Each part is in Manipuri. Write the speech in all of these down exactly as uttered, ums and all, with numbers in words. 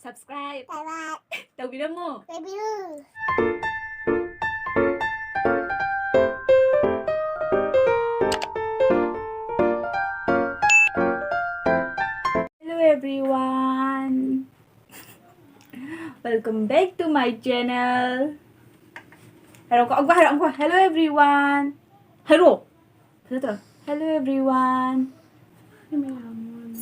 Subscribe ꯇꯧꯕꯤꯔꯝꯃꯨ꯫ Hello everyone. Welcome back to my channel. ꯍꯥꯏꯔꯣꯀꯣ, ꯑꯃꯨꯛꯀ ꯍꯥꯏꯔꯣ, ꯑꯃꯨꯛꯀ꯫ Hello everyone. ꯍꯥꯏꯔꯣ꯫ ꯐꯖꯅ ꯇꯧꯔꯣ꯫ Hello everyone.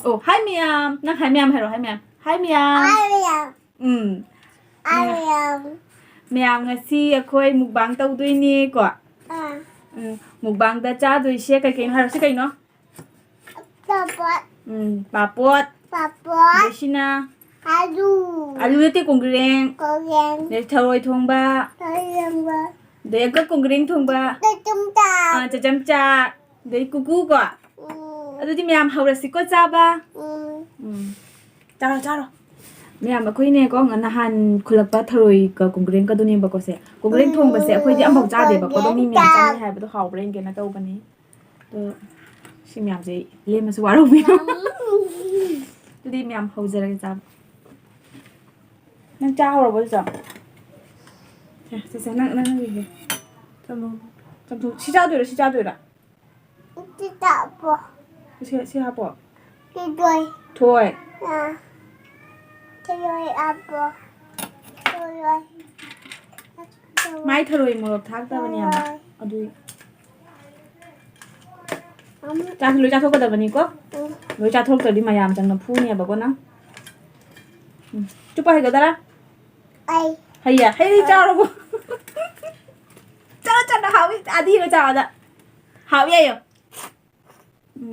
ꯑꯣ, hi ꯃꯌꯥꯝ꯫ ꯅꯪ hi ꯃꯌꯥꯝ ꯍꯥꯏꯔꯣ, hi ꯃꯌꯥꯝ꯫ Hi ꯃꯌꯥꯝ꯫ ꯎꯝ꯫ ꯃꯌꯥꯝ, ꯉꯁꯤ ꯑꯩꯈꯣꯏ mukbang ꯇꯧꯗꯣꯏꯅꯦꯀꯣ꯫ ꯎꯝ, mukbangꯗ ꯆꯥꯗꯣꯏꯁꯦ ꯀꯩ ꯀꯩꯅꯣ ꯍꯥꯏꯔꯣ꯫ ꯁꯤ ꯀꯩꯅꯣ? ꯄꯥꯄꯣꯠ꯫ ꯎꯝ, ꯄꯥꯄꯣꯠ꯫ ꯄꯥꯄꯣꯠ꯫ ꯑꯗꯩ ꯁꯤꯅ? ꯑꯂꯨ꯫ ꯑꯂꯨ ꯅꯠꯇꯦ, ꯀꯣꯡꯒ꯭ꯔꯦꯡ꯫ ꯀꯣꯡꯒ꯭ꯔꯦꯡ꯫ ꯑꯗꯩ ꯊꯔꯣꯏ ꯊꯣꯡꯕ꯫ ꯊꯔꯣꯏ ꯊꯣꯡꯕ꯫ ꯑꯗꯩ uncle ꯀꯣꯡꯒ꯭ꯔꯦꯡ ꯊꯣꯡꯕ꯫ ꯆꯆꯝꯆꯥ꯫ ꯑꯥ, ꯆꯆꯝꯆꯥ꯫ ꯑꯗꯩ ꯀꯨꯀꯨ ꯀꯣ꯫ ꯎꯝ꯫ ꯑꯗꯨꯗꯤ ꯃꯌꯥꯝ ꯍꯧꯔꯁꯤꯀꯣ ꯆꯥꯕ꯫ ꯎꯝ꯫ ꯎꯝ꯫ ꯆꯥꯔꯣ, ꯆꯥꯔꯣ꯫ ꯃꯌꯥꯝ, ꯑꯩꯈꯣꯏꯅꯦꯀꯣ, ꯅꯍꯥꯟ ꯈꯨꯜꯂꯛꯄ ꯊꯔꯣꯏꯒ ꯀꯣꯡꯒ꯭ꯔꯦꯡꯒꯗꯨꯅꯦꯕꯀꯣ ꯁꯦ꯫ ꯀꯣꯡꯒ꯭ꯔꯦꯡ ꯊꯣꯡꯕꯁꯦ ꯑꯩꯈꯣꯏꯗꯤ ꯑꯝꯐꯥꯎ ꯆꯥꯗꯦꯕꯀꯣ, ꯑꯗꯣ ꯃꯤ ꯃꯌꯥꯝ ꯆꯥꯅꯩ ꯍꯥꯏꯕꯗꯣ ꯍꯥꯎꯕ꯭ꯔꯥ ꯌꯦꯡꯒꯦꯅ ꯇꯧꯕꯅꯤ꯫ ꯑꯗꯣ ꯁꯤ ꯃꯌꯥꯝꯁꯦ ꯂꯦꯝꯃꯁꯨ ꯋꯥꯔꯧꯕꯤꯅꯣ꯫ ꯑꯗꯨꯗꯤ ꯃꯌꯥꯝ ꯍꯧꯖꯔꯒꯦ ꯆꯥꯕ꯫ ꯅꯪ ꯆꯥ ꯍꯧꯔꯕꯣ, ꯆꯤꯆꯥ? ꯁꯦ, ꯁꯦ, ꯁꯦ, ꯅꯪ, ꯅꯪ, ꯅꯪꯒꯤꯁꯦ꯫ ꯆꯝꯊꯣꯡ, ꯆꯝꯊꯣꯡ꯫ ꯁꯤ ꯆꯥꯗꯣꯏꯔꯣ, ꯁꯤ ꯆꯥꯗꯣꯏꯔꯣ? ꯁꯤ ꯆꯥꯄꯣ꯫ ꯁꯤ, ꯁꯤ ꯍꯥꯞꯄꯣ꯫ ꯊꯣꯏ꯫ ꯊꯣꯏ꯫ ꯑꯥ꯫ ꯊꯣꯏ ꯍꯥꯞꯄꯣ꯫ ꯊꯣꯏ꯫ ꯃꯥꯏ ꯊꯔꯣꯏ ꯃꯣꯔꯣꯛ ꯊꯥꯛꯇꯕꯅꯦꯕ꯫ ꯊꯔꯣꯏ꯫ ꯑꯗꯨꯏ꯫ ꯑꯃꯨꯛ꯫ ꯆꯥꯛꯁꯤ ꯂꯣꯏ ꯆꯥꯊꯣꯛꯀꯗꯕꯅꯤꯀꯣ꯫ ꯎꯝ꯫ ꯂꯣꯏ ꯆꯥꯊꯣꯛꯇ꯭ꯔꯗꯤ ꯃꯌꯥꯝ ꯆꯪꯅ ꯐꯨꯅꯦꯕꯀꯣ ꯅꯪ꯫ ꯎꯝ꯫ ꯆꯨꯞꯄ ꯍꯩꯒꯗꯔꯥ? ꯑꯩ꯫ ꯍꯩꯌꯦ꯫ ꯍꯩ ꯆꯥꯔꯕꯣ? ꯆꯠꯂꯣ, ꯆꯠꯂꯣ, ꯍꯥꯎꯏ꯫ ꯑꯗꯤꯕ ꯆꯥꯎꯗ꯫ ꯍꯥꯎꯏ ꯍꯥꯏꯌꯣ꯫ ꯎꯝ꯫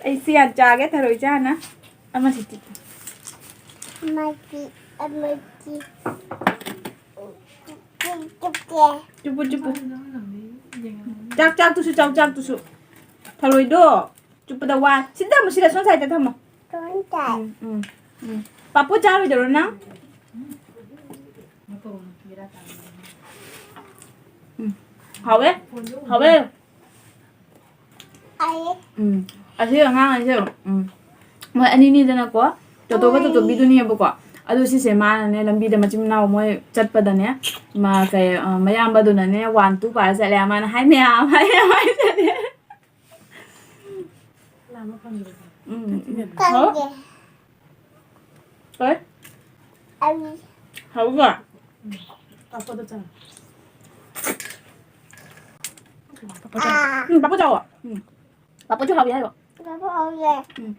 ꯑꯩ ꯁꯤ ꯌꯥꯝ ꯆꯥꯒꯦ, ꯊꯔꯣꯏ ꯆꯥꯅ꯫ ꯑꯃꯁꯤꯗꯤ꯫ ꯑꯃꯗꯤ, ꯑꯃꯗꯤ꯫ ꯆꯨꯞꯀꯦ꯫ ꯆꯨꯞꯄꯨ, ꯆꯨꯞꯄꯨ꯫ ꯆꯥꯛ, ꯆꯥꯛꯇꯨꯁꯨ ꯆꯥꯎ, ꯆꯥꯛꯇꯨꯁꯨ꯫ ꯊꯔꯣꯏꯗꯣ ꯆꯨꯞꯄꯗ ꯋꯥ-, ꯁꯤꯗ ꯊꯝꯃꯣ, ꯁꯤꯗ, ꯁꯣꯝ ꯁꯥꯏꯗꯇ ꯊꯝꯃꯣ꯫ ꯀꯃꯥꯏ ꯇꯧ-, ꯎꯝ, ꯎꯝ, ꯎꯝ꯫ ꯄꯥꯄꯨ ꯆꯥꯔꯣꯏꯗꯔꯣ ꯅꯪ? ꯎꯝ꯫ ꯍꯥꯎꯋꯦ? ꯍꯥꯎꯋꯦ? ꯍꯥꯎꯋꯦ꯫ ꯎꯝ꯫ ꯑꯁꯤ ꯑꯉꯥꯡ ꯑꯁꯦ, ꯎꯝ꯫ ꯃꯣꯏ ꯑꯅꯤꯅꯤꯗꯅꯀꯣ, ꯇꯣꯇꯣꯒ ꯇꯣꯇꯣꯕꯤꯗꯨꯅꯦꯕꯀꯣ꯫ ꯑꯗꯨ ꯁꯤꯁꯦ ꯃꯥꯅꯅꯦ, ꯂꯝꯕꯤꯗ ꯃꯆꯤꯟ ꯃꯅꯥꯎ ꯃꯣꯏ ꯆꯠꯄꯗꯅꯦ, ꯃꯥ ꯀꯩ, ꯑ, ꯃꯌꯥꯝꯕꯗꯨꯅꯅꯦ, ꯋꯥꯟ ꯇꯨ ꯄꯥꯔ ꯆꯠꯂꯦ꯫ ꯃꯥꯅ ꯍꯥꯏ ꯃꯌꯥꯝ, ꯍꯥꯏ ꯃꯌꯥꯝ ꯍꯥꯏ ꯆꯠꯂꯦ꯫ ꯎꯝ꯫ ꯈꯪꯗꯦ꯫ ꯀꯩ? ꯑꯩ꯫ ꯍꯥꯎꯕ꯭ꯔꯣ? ꯄꯥꯐꯣꯔꯗꯣ ꯆꯥꯔꯣ꯫ ꯄꯥꯐꯣꯔ ꯆꯥꯔꯣ꯫ ꯑꯥ꯫ ꯎꯝ, ꯄꯥꯐꯣꯔ ꯆꯥꯎꯋꯣ꯫ ꯎꯝ꯫ ꯄꯥꯐꯣꯔꯁꯨ ꯍꯥꯎꯏ ꯍꯥꯏꯕ꯫ ꯄꯥꯐꯣꯔ ꯍꯥꯎꯏ꯫ ꯎꯝ꯫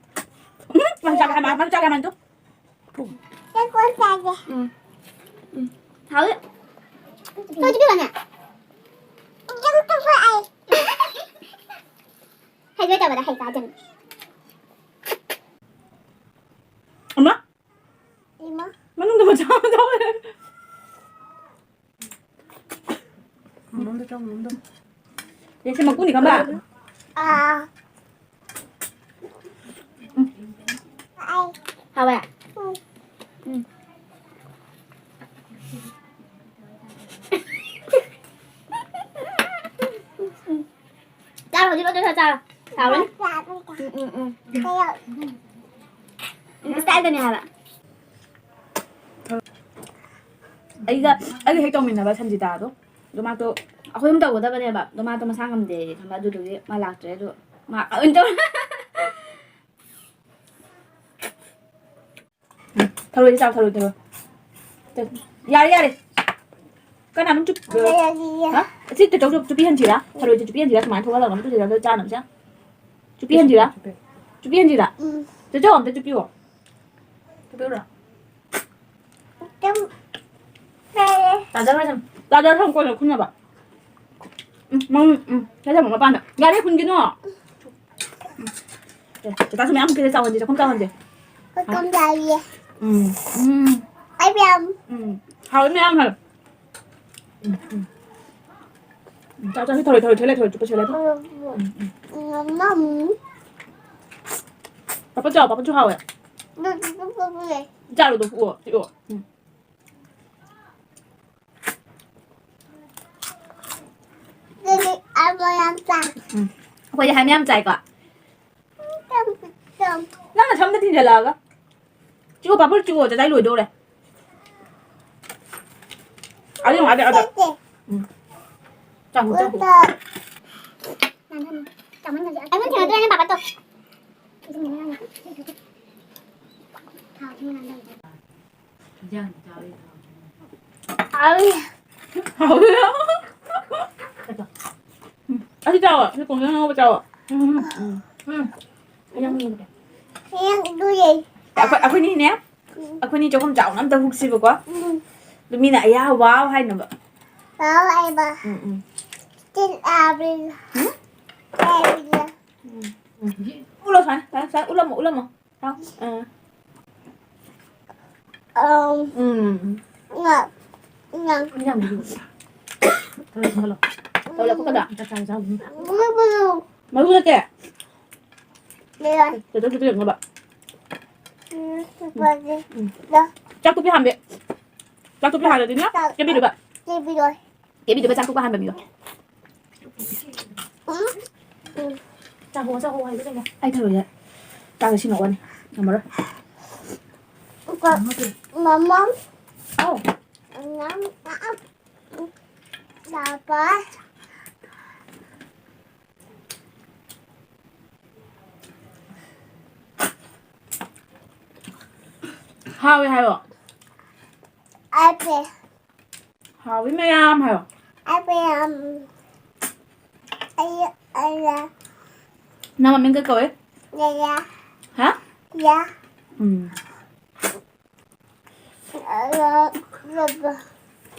ꯎꯝ, ꯃꯥꯁꯨ ꯆꯥꯒꯦ ꯍꯥꯏ, ꯃꯥ-, ꯃꯥꯁꯨ ꯆꯥꯒꯦ ꯍꯥꯏ, ꯃꯥꯁꯨ꯫ ꯆꯥꯛ ꯀꯣꯟ ꯆꯥꯒꯦ꯫ ꯎꯝ꯫ ꯎꯝ꯫ ꯍꯥꯎꯏ꯫ ꯆꯥꯛ ꯆꯥꯕꯤꯔꯣꯅꯦ꯫ ꯆꯥꯛ ꯆꯥꯕ ꯑꯩ꯫ ꯍꯩꯖꯗꯕꯗ ꯍꯩ ꯆꯥꯖꯅꯤ꯫ ꯑꯃ? ꯏꯃꯥ꯫ ꯃꯅꯨꯡꯗ ꯃꯆꯥ ꯑꯃ ꯌꯥꯎꯋꯦ꯫ ꯃꯅꯨꯡꯗ ꯆꯪ, ꯃꯅꯨꯡꯗ꯫ ꯌꯦꯡꯁꯦ, ꯃꯀꯨꯅꯤ ꯈꯪꯕ꯭ꯔꯥ? ꯑꯥ꯫ ꯍꯥꯎꯋꯦ? ꯎꯝ꯫ ꯎꯝ꯫ ꯆꯥꯔꯣ, ꯍꯧꯖꯤꯛ ꯂꯣꯏ ꯆꯥꯔꯣ꯫ ꯍꯥꯎꯔꯅꯤ꯫ ꯎꯝ, ꯎꯝ, ꯎꯝ꯫ ꯎꯝ, ꯏꯁꯇꯥꯏꯜꯗꯅꯦ ꯍꯥꯏꯕ꯫ ꯑꯩꯒ, ꯑꯩꯒ ꯍꯦꯛ ꯇꯧꯃꯤꯟꯅꯕ ꯁꯟꯖꯤꯇꯥꯗꯣ, ꯑꯗꯣ ꯃꯥꯗꯣ ꯑꯩꯈꯣꯏ ꯑꯍꯨꯝ ꯇꯧꯒꯗꯕꯅꯦꯕ, ꯑꯗꯣ ꯃꯥꯗꯣ ꯃꯁꯥ ꯉꯝꯗꯦ ꯈꯟꯕ, ꯑꯗꯨꯗꯨꯒꯤ ꯃꯥ ꯂꯥꯛꯇ꯭ꯔꯦ꯫ ꯑꯗꯣ ꯃꯥ ꯑꯣꯏꯅ ꯇꯧꯔꯦ꯫ ꯎꯝ, ꯊꯔꯣꯏꯁꯦ ꯆꯥꯎ, ꯊꯔꯣꯏ, ꯊꯔꯣꯏ꯫ ꯌꯥꯔꯦ, ꯌꯥꯔꯦ꯫ ꯀꯅꯥꯅꯣꯝ ꯆꯨꯞ-, ꯌꯥꯔꯦ, ꯌꯥꯔꯦ, ꯌꯥꯔꯦ꯫ ꯍꯥ? ꯁꯤ ꯇꯦꯇꯧ ꯆꯨꯞ-, ꯆꯨꯞꯄꯤ ꯍꯟꯁꯤꯔꯥ? ꯊꯔꯣꯏꯁꯦ ꯆꯨꯞꯄꯤ ꯍꯟꯁꯤꯔꯥ? ꯁꯨꯃꯥꯏꯅ ꯊꯣꯛꯍꯜꯂꯒ ꯑꯃꯨꯛ ꯆꯨꯞꯁꯤꯔꯥ? ꯑꯗꯨ ꯆꯥꯅꯕꯁꯦ꯫ ꯆꯨꯞꯄꯤ ꯍꯟꯁꯤꯔꯥ? ꯆꯨꯞꯄꯤ꯫ ꯆꯨꯞꯄꯤ ꯍꯟꯁꯤꯔꯥ? ꯎꯝ꯫ ꯆꯦꯆꯧ, ꯑꯝꯇ ꯆꯨꯞꯄꯤꯌꯣ꯫ ꯆꯨꯞꯄꯤꯌꯨꯔꯥ? ꯑꯗꯨꯝ ꯂꯩꯔꯦ꯫ ꯆꯥꯖꯔꯣꯏ ꯁꯨꯝ꯫ ꯆꯥꯖꯔꯣꯏ ꯁꯨꯝ ꯀꯣꯟꯅ ꯈꯨꯟꯅꯕ꯫ ꯎꯝ, ꯃꯪ-, ꯎꯝ, ꯆꯥꯖꯔꯣꯏ ꯃꯄꯥꯟꯗ꯫ ꯌꯥꯔꯦ, ꯍꯨꯟꯒꯤꯅꯣ꯫ ꯎꯝ꯫ ꯆꯦꯆꯥꯁꯨ ꯃꯌꯥꯝ ꯄꯤꯔꯦ, ꯆꯥꯎꯍꯟꯁꯦ, ꯆꯥꯛꯈꯨꯝ ꯆꯥꯎꯍꯟꯁꯦ꯫ ꯆꯥꯛꯈꯨꯝ ꯆꯥꯎꯍꯟꯁꯦ꯫ ꯎꯝ꯫ ꯎꯝ꯫ ꯑꯩ ꯃꯌꯥꯝ꯫ ꯎꯝ꯫ ꯍꯥꯎꯋꯤ ꯃꯌꯥꯝ ꯍꯥꯏꯌꯣ꯫ ꯎꯝ, ꯎꯝ꯫ ꯎꯝ, ꯆꯥꯎ, ꯆꯥꯎ, ꯁꯤ ꯊꯔꯣꯏ, ꯊꯔꯣꯏ ꯊꯣꯏ ꯂꯩ, ꯊꯔꯣꯏ ꯆꯨꯞꯄ ꯁꯤ ꯂꯩ, ꯊꯔꯣꯏ꯫ ꯎꯝ, ꯎꯝ꯫ ꯉꯝ-, ꯉꯝ-꯫ ꯄꯥꯄꯠ ꯆꯥꯎ, ꯄꯥꯄꯠꯁꯨ ꯍꯥꯎꯋꯦ꯫ ꯑꯗꯨ ꯆꯨꯞꯄ ꯆꯨꯞꯄ ꯂꯩ꯫ ꯆꯥꯔꯨꯗꯣ ꯐꯨꯛꯑꯣ, ꯆꯤꯛꯑꯣ꯫ ꯎꯝ꯫ ꯑꯗꯨꯗꯤ ꯑꯃ ꯌꯥꯝ ꯆꯥ꯫ ꯎꯝ꯫ ꯑꯩꯈꯣꯏꯗꯤ ꯍꯩ ꯃꯌꯥꯝ ꯆꯥꯏꯀꯣ꯫ ꯅꯪꯅ ꯁꯝꯗ ꯊꯤꯟꯖꯜꯂꯛꯑꯒ꯫ ꯆꯨ, ꯄꯥꯐꯣꯔ ꯆꯨ, ꯆꯥꯆꯥꯏ ꯂꯣꯏꯗꯧꯔꯦ꯫ ꯑꯗꯨ ꯌꯦꯡꯉꯣ, ꯑꯗꯨ, ꯑꯗꯨ꯫ ꯎꯝ꯫ ꯆꯥꯈꯣ, ꯆꯥꯈꯣ꯫ ꯑꯩꯉꯣꯟꯗ ꯊꯦꯡꯅꯗ꯭ꯔꯦ, ꯅꯪ ꯄꯥꯄꯔꯗꯣ꯫ ꯍꯥꯎꯋꯤ꯫ ꯍꯥꯎꯋꯤ꯫ ꯑꯁꯤ ꯆꯥꯎꯑꯣ, ꯁꯤ ꯀꯣꯡꯖꯣꯟ ꯑꯉꯧꯕ ꯆꯥꯎꯑꯣ꯫ ꯎꯝ, ꯎꯝ, ꯎꯝ꯫ ꯑꯩꯈꯣꯏ, ꯑꯩꯈꯣꯏꯅꯤꯅꯦ, ꯑꯩꯈꯣꯏꯅꯤ ꯆꯥꯛꯈꯨꯝ ꯆꯥꯎꯅ ꯑꯝꯇ ꯍꯨꯛꯁꯤꯕꯀꯣ꯫ ꯎꯝ꯫ ꯑꯗꯨ ꯃꯤꯅ ꯑꯌꯥ ꯋꯥꯎ ꯍꯥꯏꯅꯕ꯫ ꯋꯥꯎ ꯍꯥꯏꯕ꯫ ꯎꯝ, ꯎꯝ꯫ ꯇꯤꯟ ꯍꯥꯏꯕ꯭ꯔꯤꯗ꯫ ꯎꯝ? ꯍꯥꯏꯕ꯭ꯔꯤꯗ꯫ ꯎꯝ, ꯎꯝ꯫ ꯎꯠꯂꯣ ꯁꯨꯃꯥꯏꯅ, ꯁꯨꯃꯥꯏꯅ, ꯁꯨꯃꯥꯏꯅ ꯎꯠꯂꯝꯃꯣ, ꯎꯠꯂꯝꯃꯣ꯫ ꯍꯥꯎ? ꯑꯥ꯫ ꯑꯝ꯫ ꯎꯝ꯫ ꯉꯥ꯫ ꯉꯥ꯫ ꯏꯟꯖꯥꯡꯗꯨꯁꯨ꯫ ꯈꯔ ꯁꯦꯝꯍꯜꯂꯣ꯫ ꯇꯧꯔꯦ, ꯈꯨꯠꯀꯗ꯫ ꯆꯥꯛ ꯆꯥꯕ ꯆꯥꯕ꯫ ꯃꯔꯨ ꯃꯔꯨ꯫ ꯃꯔꯨ ꯅꯠꯇꯦ꯫ ꯂꯩꯔꯣꯏ꯫ ꯇꯦꯇꯜ ꯈꯨꯠꯇ ꯌꯦꯡꯅꯕ꯫ ꯎꯝ, ꯁꯨꯄꯔꯁꯦ꯫ ꯎꯝ꯫ ꯗ꯫ ꯆꯥꯛ ꯇꯣꯛꯄꯤ ꯍꯥꯟꯕꯤ꯫ ꯆꯥꯛ ꯇꯣꯛꯄꯤ ꯍꯥꯟꯂꯗꯤꯅꯦ, ꯆꯥꯛ ꯀꯦꯕꯤꯗꯨꯕ꯫ ꯀꯦꯕꯤꯔꯣꯏ꯫ ꯀꯦꯕꯤꯗꯨꯕ ꯆꯥꯛ ꯇꯣꯛꯄ ꯍꯥꯟꯕ ꯃꯤꯗꯣ꯫ ꯎꯝ꯫ ꯎꯝ꯫ ꯆꯥꯍꯧ, ꯆꯥꯍꯧ ꯍꯥꯏꯕ ꯀꯩꯅꯣ? ꯑꯩ ꯊꯔꯣꯏꯁꯦ ꯆꯥꯕ ꯁꯤ ꯅꯣꯛꯑꯅꯤ꯫ ꯉꯝꯃꯔꯣꯏ꯫ ꯀ-, ꯃꯃꯥ꯫ ꯑꯧ꯫ ꯃꯃꯥ꯫ ꯄꯥꯄꯥ꯫ ꯍꯥꯎꯋꯦ ꯍꯥꯏꯌꯣ꯫ ꯑꯩ ꯄꯦ꯫ ꯍꯥꯎꯋꯤ ꯃꯌꯥꯝ ꯍꯥꯏꯌꯣ꯫ ꯑꯩ ꯃꯌꯥꯝ꯫ ꯑꯩ, ꯑꯩꯅ꯫ ꯅꯪ ꯃꯃꯤꯡ ꯀꯩ ꯀꯧꯋꯦ? ꯌꯥꯌꯥ꯫ ꯍꯥ? ꯌꯥ꯫ ꯎꯝ꯫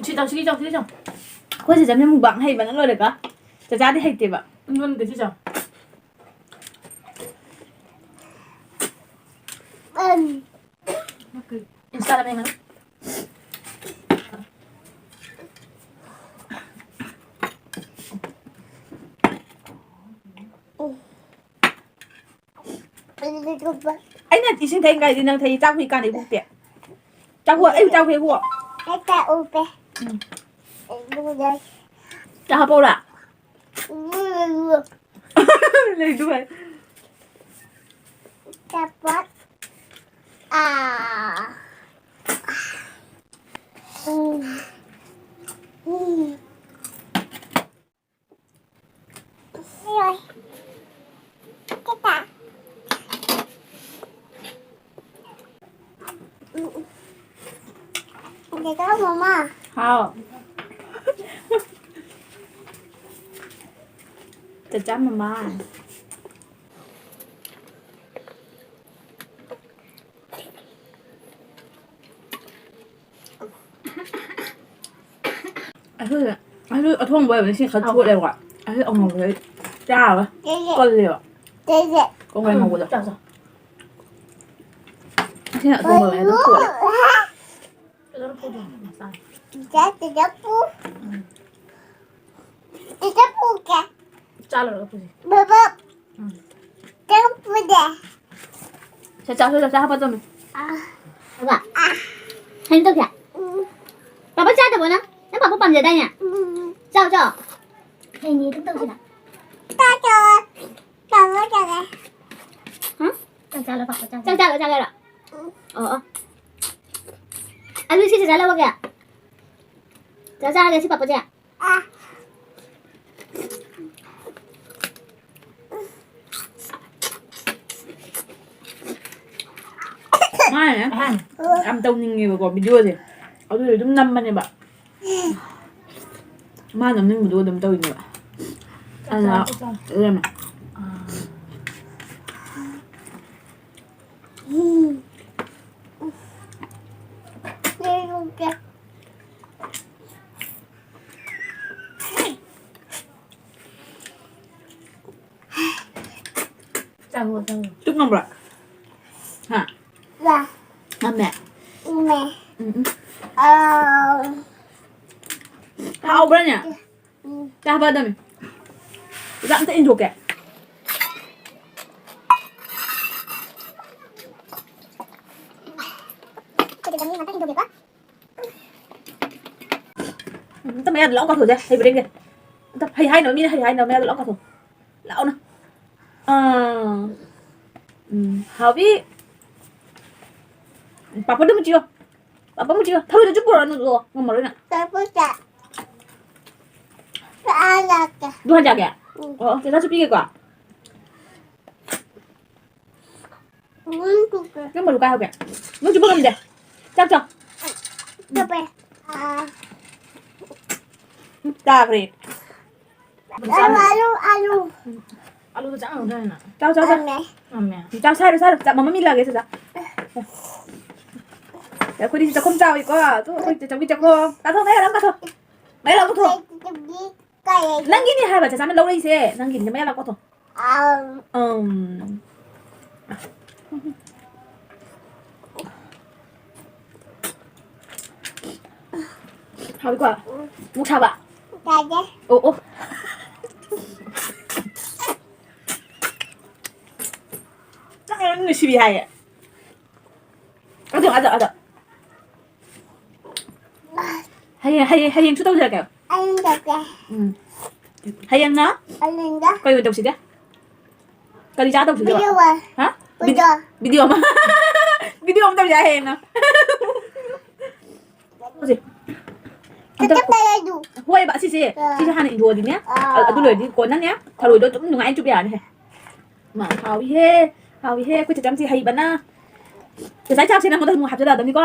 ꯁꯤ ꯆꯥꯎ, ꯁꯤꯒꯤ ꯆꯥꯎ, ꯁꯤꯒꯤ ꯆꯥꯎ꯫ ꯑꯩꯈꯣꯏ ꯆꯦꯆꯟꯁꯦ ꯃꯨꯛꯕꯥꯡ ꯍꯩꯕꯅ ꯂꯣꯏꯔꯦꯀꯣ꯫ ꯆꯥꯆꯥꯗꯤ ꯍꯩꯇꯦꯕ꯫ ꯑꯩꯉꯣꯟꯗ ꯁꯤ ꯆꯥꯎ꯫ ꯎꯝ꯫ ꯏꯟꯁꯇꯥꯗ ꯌꯦꯡꯉꯅꯨ꯫ ꯑꯩꯅ ꯏꯁꯤꯡ ꯊꯛꯏ ꯀꯥꯏꯗꯤ ꯅꯪ ꯊꯛꯏ, ꯆꯥꯛ ꯍꯨꯏ ꯀꯥꯟꯗꯩ ꯍꯨꯛꯇꯦ꯫ ꯆꯥꯛ ꯍꯨ-, ꯑꯩ ꯆꯥꯛ ꯍꯨꯏ ꯍꯨ-꯫ ꯑꯩ ꯆꯥꯛ ꯎꯞꯄꯦ꯫ ꯎꯝ꯫ ꯑꯗꯨꯒ ꯆꯥꯛ ꯍꯥꯞꯄꯧꯔꯥ? ꯎꯝ꯫ ꯂꯩꯗꯨ ꯍꯥꯏ꯫ Dapat. Ah. Hmm. Hmm. Ayoy. Kita. Dito, mama. Hao. Tata, mama. ꯑꯩꯈꯣꯏ, ꯑꯩꯈꯣꯏ ꯑꯊꯣꯡꯕ ꯑꯣꯏꯕꯅꯤ ꯁꯤ ꯈꯔ ꯊꯣꯠꯂꯦꯕꯀꯣ꯫ ꯑꯩꯈꯣꯏ ꯑꯉꯧꯕꯗꯤ ꯆꯥꯔꯣꯏ꯫ ꯀꯜꯂꯦꯕ꯫ ꯀꯣꯡꯒ꯭ꯔꯦꯡ ꯉꯧꯕꯗꯣ꯫ ꯆꯥꯎ, ꯆꯥꯎ꯫ ꯁꯤꯅ ꯑꯊꯣꯡꯕ ꯑꯣꯏꯕꯅꯤ ꯑꯗꯨꯝ ꯊꯣꯠꯂꯦ꯫ ꯐꯖꯅ ꯐꯨꯠꯂꯣ, ꯃꯁꯥꯅ꯫ ꯆꯤꯆꯦ, ꯆꯤꯆꯦ ꯄꯨ-, ꯎꯝ꯫ ꯆꯤꯆꯦ ꯄꯨꯒꯦ꯫ ꯆꯥ ꯂꯣꯏꯔꯒ ꯄꯨꯁꯤ꯫ ꯕꯕꯥ꯫ ꯎꯝ꯫ ꯆꯤꯆꯦ ꯄꯨꯗꯦ꯫ ꯁꯦ, ꯆꯥ, ꯆꯥ, ꯆꯥ, ꯍꯥꯞꯄ ꯆꯪꯉꯦ꯫ ꯑꯥ꯫ ꯕꯕꯥ꯫ ꯑꯥ꯫ ꯀꯩꯅꯣ ꯇꯧꯁꯦ꯫ ꯎꯝ꯫ ꯄꯥꯄꯥ ꯆꯥꯗꯕ꯭ꯔꯣ ꯅꯪ? ꯅꯪ ꯄꯥꯄꯥ ꯄꯥꯝꯖꯗꯥꯏꯅꯦ? ꯎꯝ꯫ ꯆꯥꯎ, ꯆꯥꯎ꯫ ꯍꯌꯦꯡ ꯑꯗꯨꯝ ꯇꯧꯁꯤꯅ꯫ ꯆꯥ, ꯆꯥ꯫ ꯆꯥ, ꯆꯥ, ꯆꯥ꯫ ꯍꯥ? ꯆꯥꯛ ꯆꯥ ꯂꯣꯏꯔ ꯄꯥꯄꯥ ꯆꯥꯒꯦ꯫ ꯆꯥꯛ ꯆꯥ ꯂꯣꯏꯔ ꯆꯥꯒꯦ ꯍꯥꯏꯔꯣ? ꯎꯝ꯫ ꯑꯣ, ꯑꯣ꯫ ꯑꯗꯨ ꯁꯤ ꯆꯥ ꯂꯧꯔꯒꯦ꯫ ꯆꯥ ꯆꯥꯔꯒꯦ ꯁꯤ ꯄꯥꯄꯥꯁꯦ꯫ ꯑꯥ꯫ ꯃꯥꯅꯦ꯫ ꯑꯍꯥꯟ꯫ ꯌꯥꯝ ꯇꯧꯅꯤꯡꯉꯦꯕꯀꯣ videoꯁꯦ꯫ ꯑꯗꯨꯗꯤ ꯑꯗꯨꯝ ꯅꯝꯕꯅꯦꯕ꯫ ꯃꯥ ꯅꯝꯅꯤꯡꯕꯗꯣ ꯑꯗꯨꯝ ꯇꯧꯔꯤꯅꯦꯕ꯫ ꯑꯗꯨꯅ ꯂꯩꯔꯝꯃꯦ꯫ ꯆꯪꯉꯣ, ꯆꯪꯉꯣ꯫ ꯆꯨꯞ ꯉꯝꯕ꯭ꯔꯥ? ꯍꯥ? ꯌꯥ꯫ ꯉꯝꯃꯦ? ꯉꯝꯃꯦ꯫ ꯎꯝ, ꯎꯝ꯫ ꯑꯥ꯫ ꯍꯥꯎꯕ꯭ꯔꯥꯅꯦ? ꯎꯝ꯫ ꯆꯥꯕ ꯑꯗꯨꯝ꯫ ꯁꯤꯗ ꯑꯝꯇ ꯏꯟꯊꯣꯛꯀꯦ꯫ ꯁꯤꯗ ꯆꯪꯉꯤ ꯉꯥꯛꯇ ꯏꯟꯊꯣꯛꯀꯦꯀꯣ꯫ ꯎꯝ, ꯑꯝꯇ ꯃꯌꯥꯗ ꯂꯥꯎ ꯀꯥꯊꯣꯛꯁꯦ, ꯍꯩ ꯕ꯭ꯔꯦꯡꯁꯦ꯫ ꯑꯝꯇ ꯍꯩ ꯍꯥꯏꯅꯕ, ꯃꯤꯅ ꯍꯩ ꯍꯥꯏꯅꯕ ꯃꯌꯥꯗ ꯂꯥꯎ ꯀꯥꯊꯣꯛ꯫ ꯂꯥꯎꯅ꯫ ꯑꯥ꯫ ꯎꯝ, ꯍꯥꯎꯕꯤ꯫ ꯄꯥꯄꯔꯗꯣ ꯃꯨꯆꯤꯌꯣ꯫ ꯄꯥꯄꯔ ꯃꯨꯆꯤꯌꯣ꯫ ꯊꯔꯣꯏꯗꯨꯁꯨ ꯄꯨꯔꯛꯑꯅꯨ, ꯉꯝꯃꯔꯣꯏ ꯅꯪ꯫ ꯆꯥꯄꯣꯠ ꯆꯥ-, ꯆꯥꯔꯒꯦ꯫ ꯑꯗꯨ ꯍꯥꯟ ꯆꯥꯒꯦ? ꯎꯝ꯫ ꯑꯣ, ꯆꯦꯆꯥꯁꯨ ꯄꯤꯒꯦꯀꯣ꯫ ꯎꯝ, ꯆꯨꯞꯄꯦ꯫ ꯅꯪ ꯃꯔꯨ ꯀꯥꯏ ꯍꯧꯒꯦ? ꯅꯪ ꯆꯨꯞꯄ ꯉꯝꯗꯦ꯫ ꯆꯥꯛ ꯆꯥꯎ꯫ ꯆꯨꯞꯄꯦ꯫ ꯑꯥ꯫ ꯆꯥꯈ꯭ꯔꯦ꯫ ꯑꯂꯨ, ꯑꯂꯨ, ꯑꯂꯨ꯫ ꯑꯂꯨꯗꯣ ꯆꯥ ꯉꯝꯗ꯭ꯔꯥ ꯅꯪ? ꯆꯥꯎ, ꯆꯥꯎ, ꯆꯥꯎ꯫ ꯉꯝꯃꯦ꯫ ꯉꯝꯃꯦ꯫ ꯆꯥꯎ, ꯁꯥꯏꯔꯣ, ꯁꯥꯏꯔꯣ꯫ ꯆꯥꯛ ꯃꯃꯥ ꯃꯤ ꯂꯥꯛꯑꯦ, ꯆꯥꯛ ꯆꯥ꯫ ꯑꯩꯈꯣꯏꯗꯤ ꯆꯥꯛꯈꯨꯝ ꯆꯥꯎꯏꯀꯣ꯫ ꯑꯗꯨ ꯑꯩꯈꯣꯏ ꯆꯥꯛꯈꯨꯝꯒꯤ ꯆꯥꯛꯈꯨꯝ꯫ ꯀꯥꯊꯣꯛ, ꯃꯌꯥ ꯂꯥꯎ ꯀꯥꯊꯣꯛ꯫ ꯃꯌꯥ ꯂꯥꯎ ꯀꯥꯊꯣꯛ꯫ ꯅꯪꯒꯤꯅꯦ ꯍꯥꯏꯕ, ꯆꯥꯆꯥꯅ ꯂꯧꯔꯛꯏꯁꯦ꯫ ꯅꯪꯒꯤꯅꯦ, ꯃꯌꯥ ꯂꯥꯎ ꯀꯥꯊꯣꯛ꯫ ꯑꯝ꯫ ꯍꯥꯎꯏꯀꯣ? ꯃꯨꯛ ꯁꯥꯕ? ꯆꯥꯗꯦ꯫ ꯑꯣ, ꯑꯣ꯫ ꯆꯥꯛ ꯌꯥꯝ ꯅꯨꯡꯁꯤꯕꯤ ꯍꯥꯏꯌꯦ꯫ ꯑꯗꯣ, ꯑꯗꯣ, ꯑꯗꯣ꯫ ꯍꯌꯦꯡ, ꯍꯌꯦꯡ, ꯍꯌꯦꯡꯁꯨ ꯇꯧꯖꯔꯛꯀꯦ꯫ ꯑꯩ ꯇꯧꯒꯦ꯫ ꯎꯝ꯫ ꯍꯌꯦꯡꯅ ꯍꯌꯦꯡꯗ ꯀꯩ ꯑꯣꯏꯅ ꯇꯧꯁꯤꯒꯦ? ꯀꯔꯤ ꯆꯥ ꯇꯧꯁꯤꯒꯦꯕ? ꯚꯤꯗꯤꯑꯣ ꯑꯃ꯫ ꯍꯥ? ꯚꯤꯗꯤꯑꯣ꯫ ꯚꯤꯗꯤꯑꯣ ꯑꯃ꯫ ꯚꯤꯗꯤꯑꯣ ꯑꯃ ꯇꯧꯁꯦ ꯍꯌꯦꯡꯅ꯫ ꯍꯧꯖꯤꯛ꯫ ꯑꯝꯇ ꯀꯠꯇ ꯄꯥꯏꯔꯛꯑꯣ꯫ ꯍꯣꯏꯕ, ꯑꯁꯤꯁꯦ, ꯑꯥ꯫ ꯁꯤꯁꯦ ꯍꯥꯟꯅ ꯏꯟꯊꯣꯛꯑꯗꯤꯅꯦ, ꯑꯥ꯫ ꯑꯗꯨ ꯂꯣꯏꯔꯗꯤ ꯀꯣꯟꯅꯅꯦ, ꯊꯔꯣꯏꯗꯣ ꯑꯗꯨꯝ ꯅꯨꯡꯉꯥꯏꯅ ꯆꯨꯞꯄ ꯌꯥꯔꯅꯤꯍꯦ꯫ ꯃꯥ, ꯍꯥꯎꯏꯍꯦ, ꯍꯥꯎꯏꯍꯦ, ꯑꯩꯈꯣꯏ ꯆꯦꯆꯝꯁꯤ ꯍꯩꯕꯅ꯫ ꯉꯁꯥꯏ ꯆꯥꯛꯁꯦ ꯅꯪꯉꯣꯟꯗ ꯑꯃꯨꯛ ꯍꯥꯞꯆꯜꯂꯛꯑꯗꯕꯅꯤꯀꯣ꯫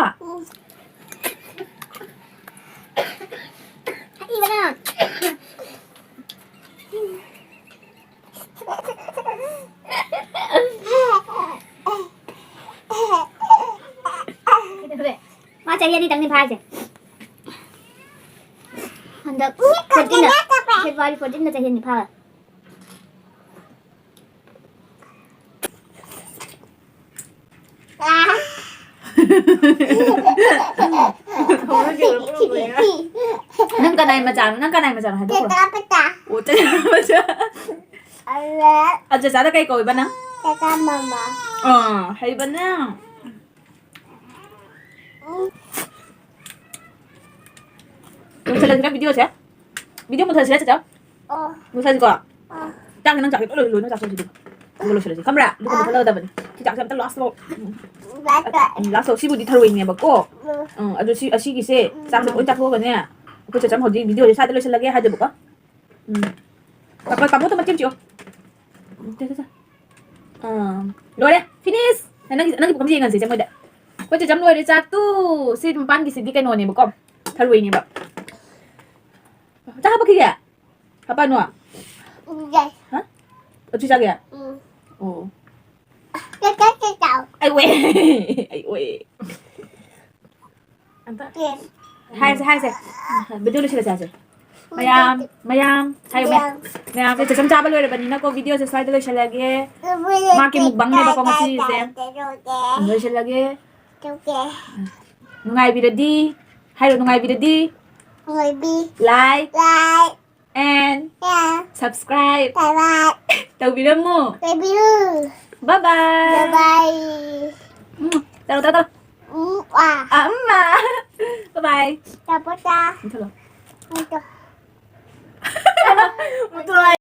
ꯍꯩꯕꯅ꯫ ꯀꯩꯗꯧꯔꯦ? ꯃꯥ ꯆꯍꯤ ꯑꯅꯤꯇꯪꯅꯤ ꯐꯥꯔꯤꯁꯦ꯫ ꯍꯟꯗꯛ fourteen ꯗ, February fourteen ꯗ ꯆꯍꯤ ꯑꯅꯤ ꯐꯥꯔꯦ꯫ ꯅꯪ ꯀꯅꯥꯏ ꯃꯆꯥꯅꯣ? ꯅꯪ ꯀꯅꯥꯏ ꯃꯆꯥꯅꯣ ꯍꯥꯏꯗꯣꯛꯈ꯭ꯔꯣ꯫ ꯆꯦꯆꯥ ꯄꯆꯥ꯫ ꯑꯣ, ꯆꯦꯆꯥ ꯃꯆꯥ꯫ ꯑꯗ꯫ ꯑ, ꯆꯦꯆꯥꯗ ꯀꯩ ꯀꯧꯋꯦꯕ ꯅꯪ? ꯆꯦꯆꯥ ꯃꯃꯥ꯫ ꯑꯥ, ꯍꯩꯕꯅꯦ꯫ ꯎꯝ꯫ ꯂꯣꯏꯁꯤꯜꯂꯁꯤꯔ video ꯁꯦ? Video ꯃꯨꯠꯊꯠꯂꯁꯤꯔ, ꯆꯦꯆꯥ? ꯑꯣ꯫ ꯃꯨꯠꯊꯠꯂꯁꯤꯀꯣ? ꯑꯣ꯫ ꯆꯥꯛꯁꯦ ꯅꯪ ꯆꯥꯛꯁꯦ ꯂꯣꯏ ꯂꯣꯏ, ꯂꯣꯏꯅ ꯆꯥꯊꯣꯛꯑꯁꯤ ꯑꯗꯨꯒ꯫ ꯑꯗꯨꯒ ꯂꯣꯏꯁꯤꯜꯂꯁꯤ, ꯈꯪꯕ꯭ꯔꯥ? ꯑꯗꯨꯒ ꯃꯨꯊꯠꯂꯗꯕꯅꯤ꯫ ꯁꯤ ꯆꯥꯛꯁꯦ ꯑꯝꯇ ꯂꯥꯁ ꯂꯧ꯫ ꯎꯝ, ꯂꯥꯁ ꯂꯧ꯫ ꯁꯤꯕꯨꯗꯤ ꯊꯔꯣꯏꯅꯦꯕꯀꯣ꯫ ꯎꯝ, ꯑꯗꯨ ꯁꯤ, ꯑꯁꯤꯒꯤꯁꯦ ꯆꯥꯛꯁꯦ ꯂꯣꯏ ꯆꯥꯊꯣꯛꯑꯒꯅꯦ, ꯑꯩꯈꯣꯏ ꯆꯦꯆꯝ ꯍꯧꯖꯤꯛ ꯚꯤꯗꯤꯑꯣꯁꯦ ꯁ꯭ꯋꯥꯏꯗ ꯂꯣꯏꯁꯤꯜꯂꯒꯦ ꯍꯥꯏꯗꯣꯏꯕꯀꯣ꯫ ꯎꯝ꯫ ꯄꯥꯄꯣ, ꯄꯥꯄꯣ, ꯇꯣ ꯃꯆꯦꯝ ꯆꯤꯛꯑꯣ꯫ ꯎꯝ, ꯁꯦ, ꯁꯦ, ꯁꯦ꯫ ꯑꯥ, ꯂꯣꯏꯔꯦ꯫ ꯐꯤꯅꯤꯁ! ꯅꯪꯒꯤ, ꯅꯪꯒꯤ ꯄꯨꯈꯝꯁꯦ ꯌꯦꯡꯍꯟꯁꯦ, ꯆꯦ ꯃꯣꯏꯗ꯫ ꯑꯩꯈꯣꯏ ꯆꯦꯆꯝ ꯂꯣꯏꯔꯦ ꯆꯥꯛꯇꯨ꯫ ꯁꯤ ꯃꯄꯥꯟꯒꯤꯁꯤꯗꯤ ꯀꯩꯅꯣꯅꯦꯕꯀꯣ, ꯊꯔꯣꯏꯅꯦꯕ꯫ ꯆꯥ ꯍꯥꯞꯄꯛꯈꯤꯒꯦ? ꯍꯥꯞꯄꯛꯑꯅꯨ? ꯎꯝ, ꯌꯥꯏ꯫ ꯍꯥ? ꯑꯗꯨ ꯆꯥꯒꯦ? ꯎꯝ꯫ ꯑꯣ꯫ ꯆꯥ, ꯆꯥ, ꯆꯥ, ꯆꯥꯎ꯫ ꯑꯩ ꯑꯣꯏ꯫ ꯑꯩ ꯑꯣꯏ꯫ ꯑꯝꯇ ꯌꯦꯟ꯫ ꯍꯥꯏꯔꯁꯦ, ꯍꯥꯏꯔꯁꯦ꯫ ꯚꯤꯗꯤꯑꯣ ꯂꯣꯏꯁꯤꯜꯂꯁꯦ ꯍꯥꯏꯁꯦ꯫ ꯃꯌꯥꯝ, ꯃꯌꯥꯝ, ꯍꯥꯏꯌꯨ, ꯃꯌꯥꯝ꯫ ꯃꯌꯥꯝ꯫ ꯃꯌꯥꯝꯁꯦ ꯆꯦꯆꯝ ꯆꯥꯕ ꯂꯣꯏꯔꯕꯅꯤꯅꯀꯣ, ꯚꯤꯗꯤꯑꯣꯁꯦ ꯁ꯭ꯋꯥꯏꯗ ꯂꯣꯏꯁꯤꯜꯂꯒꯦ꯫ ꯃꯥꯒꯤ ꯃꯨꯛꯕꯥꯡꯅꯦꯕꯀꯣ ꯉꯁꯤꯒꯤꯁꯦ꯫ ꯂꯣꯏꯁꯤꯜꯂꯒꯦ꯫ ꯅꯨꯡꯉꯥꯏꯕꯤꯔꯗꯤ, ꯍꯥꯏꯔꯣ, ꯅꯨꯡꯉꯥꯏꯕꯤꯔꯗꯤ꯫ ꯅꯨꯡꯉꯥꯏꯕꯤ꯫ Like꯫ Like꯫ And꯫ And꯫ Subscribe꯫ Subscribe꯫ ꯇꯧꯕꯤꯔꯝꯃꯨ꯫ ꯇꯧꯕꯤꯌꯨ꯫ Bye bye꯫ Bye bye꯫ ꯎꯝ, ꯇꯧꯔꯣ, ꯇꯧꯔꯣ, ꯇꯧꯔꯣ꯫ ꯎꯝ, ꯑꯥ꯫ ꯑꯥ, ꯎꯝ, ꯑꯥ꯫ Bye bye꯫ ꯇꯥꯄꯣ ꯇꯥ꯫ ꯃꯨꯊꯠꯂꯣ꯫ ꯃꯨꯊꯠꯂꯣ꯫ ꯃꯨꯊꯠꯂꯣ꯫